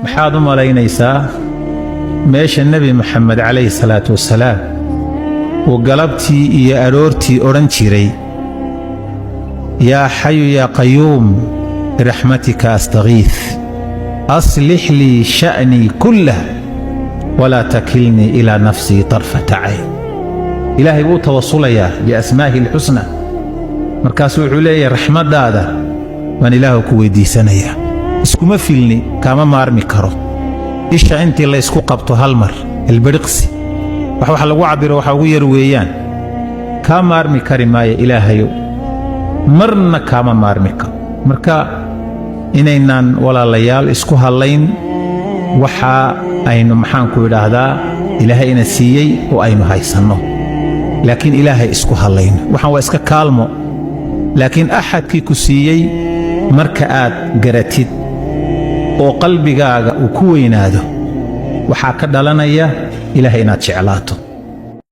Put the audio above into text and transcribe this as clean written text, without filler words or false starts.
Maxaad u malaynaysaa meesha Nebi Maxamed calayhi salaatu wasalaam uu galabtii iyo aroortii odhan jiray: "Yaa xayu yaa qayuum, biraxmatika astagiif, aslix lii sha'nii kullah, walaa takilnii ilaa nafsii tarfata cayn"? Ilaahay wuu tawasulayaa biasmaa'ihi alxusna. Markaasuu wuxuu leeyahay: "Raxmaddaada baan Ilaahu ku weyddiisanayaa, iskuma filni, kaama maarmi karo." Isha intii la ysku qabto hal mar, ilbidhiqsi, wax lagu cabbiro waxa ugu yar weeyaan. Kaa maarmi kari maayo, Ilaahayow, marna kaama maarmi karo. Marka inaynaan, walaalayaal, isku hallayn waxa aynu, maxaanku idhaahdaa, Ilaahay ina siiyey oo aynu haysanno, laakiin Ilaahay isku hallayno. Waxaan waa iska kaalmo, laakiin axadkii ku siiyey marka aad garatid oo qalbigaaga uu ku weynaado, waxaa ka dhalanaya Ilaahay inaad jeclaato.